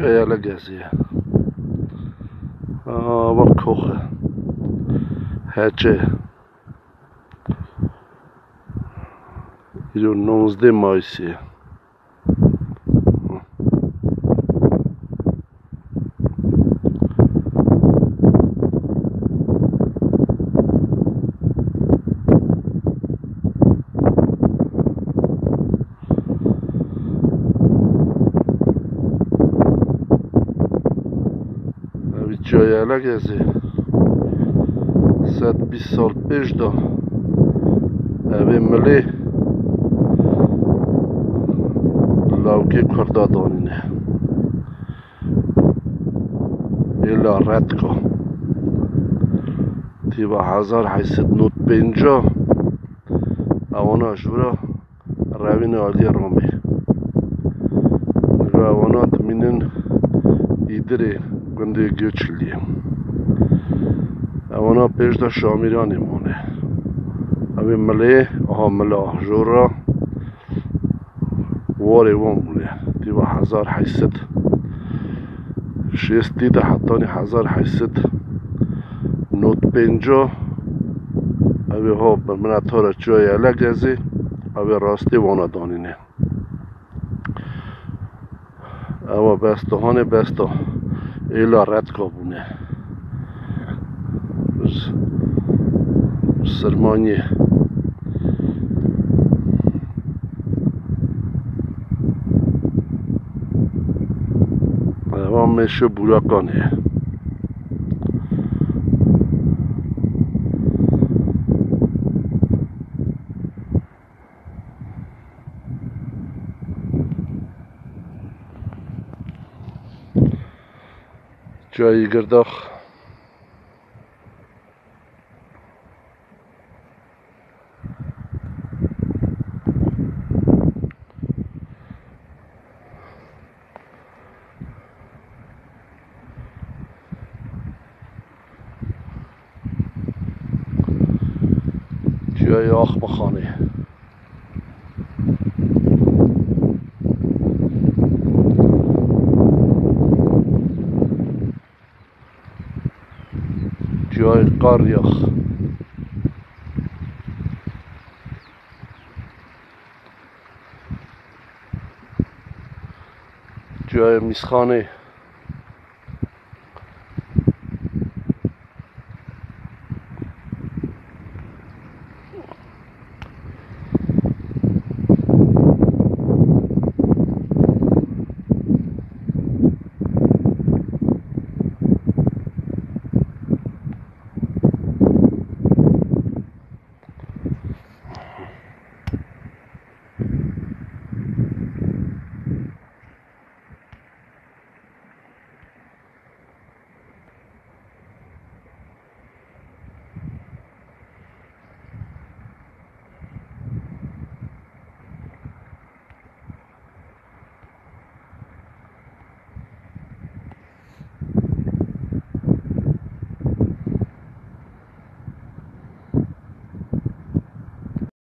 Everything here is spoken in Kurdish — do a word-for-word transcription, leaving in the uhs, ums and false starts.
Heyale gezî. Aa, bak koxe. Heçe. Îro nonzdeh Mayıs'ê. Evî çiyayê Elegezê sed bîst sal pêş de evê milê lawkê Kurda danîne. Êla Redka. Tîba hezar heyt sed nod pênca ewana ji vira revîne aliyê Romê. Niha ewana dimînin Îdirê gundê Göçliyê. Ewana pêş de Şamîranê mane. Evê milê, aha mila Jora, warê wan bûne. Tîba hezar heyt sed şêstî de hetanî hezar heyt sed nod pênca evê ha bi minetara çiyayê Elegezê evê rastê wana danîne. Ewa besta hanê besta êla Redka bûne. Sirmanyê. Ewa mêşe Burakanê. Çiyayê Girdax. Çiyayê Axmexanê. Çiyayê Qaryax. Çiyayê Mîsxanê.